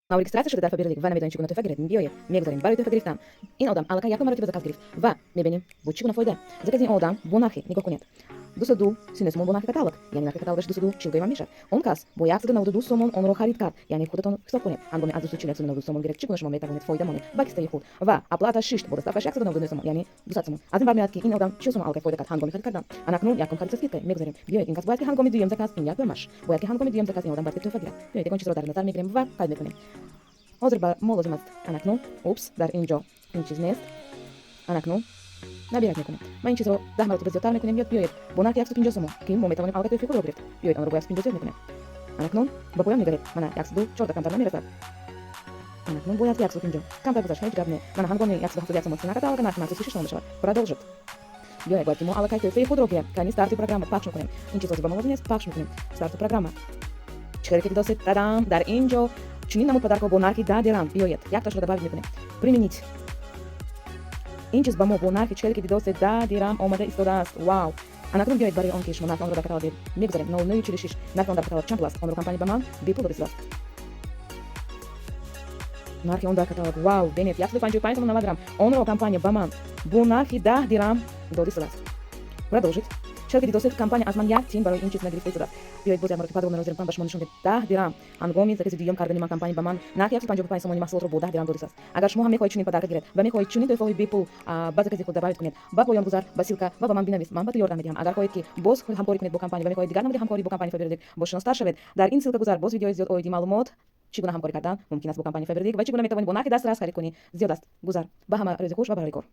Нав регистрация шуда дар Фаберлик ва намедонед, чӣ гуна тӯҳфа гиред. Биёед, мегузарем. Барои тӯҳфа гирифтан ин одам аллакай якум маротиба заказ гирифт ва мебинем, бо чӣ гуна фоида. Закази ин одам бо нархи, нигоҳ кунед, 202,39 сомон бо нархи каталог, яъне нархи каталогаш 240 ман мешавад. Он кас бо 192 сомон онро харид кард. Яъне худатон ҳисоб кунед, ҳангоми аз 240 192 сомон гиред, чӣ гуна шумо метавонед фоида монед ба кистаи худ. Ва оплата шишт, бо доставкаш 199 сомон, яъне 200 сомон. Аз ин бармеояд, ки ин одам 40 сомон аллакай фоида кард ҳангоми харид кардан. Анакнун якум харид со скидкой мегузарем. Биёед, ин кас бояд, ки ҳангоми дуюм заказ, ин якумаш, бояд, ки ҳангоми дуюм заказ ин одам бояд, ки тӯҳфа гирад. Биёед, ягон чизро дар назар мегирем ва қайд мекунем. Ҳозир ба мо лозим аст анакнун, упс, дар ин ҷо ин чиз нест. Анакнун набирать мекунем. Ма ин чизро 10 маротиба зиёдтар мекунем. Ё биёед, бо нархи 150 сомон, ки мо метавонем аллакай тӯҳфаи худро гирифт. Биёед, онро бо 150 зиёд мекунем. Анакнун ба поён нигаред, мана, 114 камтар намерасад. Анакнун бояд 150 камтар гузашт, ҳеҷ гап не. Мана, ҳангоми 171 сомон цена каталога, нархи махсуси 6 сомон мешавад. Продолжить. Биёед, бояд, ки мо аллакай тӯҳфаи худро гирем. Кани, старти программа пахш мекунем. Ин чиз ҳозир ба мо лозим нест, пахш мекунем. Старти программа. Чӣ хеле ки дидосед, тадам, дар ин ҷо чунин намуд подаркҳо бо нархи 10 дирам. Биёед, якташро добавить мекунем. Применить. Ин чиз ба мо бо нархи, чӣ хеле ки дидосед, 10 дирам омада истодааст. Вау! Анакнун биёед, барои он ки шумо нархи онро дар каталог мегузарем, 0,46. Нархи он дар каталог чанд пул аст? Онро компания ба ман бепул дода истодааст. Нархи он дар каталог, вау, бинед, 155 сомон 90 дирам. Онро компания ба ман бо нархи 10 дирам дода истодааст. Продолжить. Чаро ки дидосед, компания аз ман як тин барои ин чиз нагирифта истодааст. Биёед, боз як маротиба подробно розирем, ба шумо нишон дед. 10 дирам ҳангоми закази дуюм кардани ман компания ба ман нархи 155 сомони маҳсулотро бо 10 дирам додистааст. Агар шумо ҳам мехоҳед чунин подарка гиред ва мехоҳед чунин тӯҳфаҳои бепул ба закази худ добавить кунед, ба поён гузар, ба ссылка, ва ба ман бинавис, ман ба ту ёрдам медиҳам. Агар хоҳед, ки боз ҳамкорӣ кунед бо компания ва мехоҳед дигар намуди ҳамкорӣ бо компания Фаберлик бо шиностар шавед, дар ин ссылка гузар, боз видеои зиёд оиди маълумот, чӣ гуна ҳамкорӣ кардан мумкин аст бо компания Фаберлик ва чӣ гуна метавонӣ бо нархи дастрас харид кунӣ, зиёд аст. Гузар. Ба ҳама рӯзи хуш ва барори кор.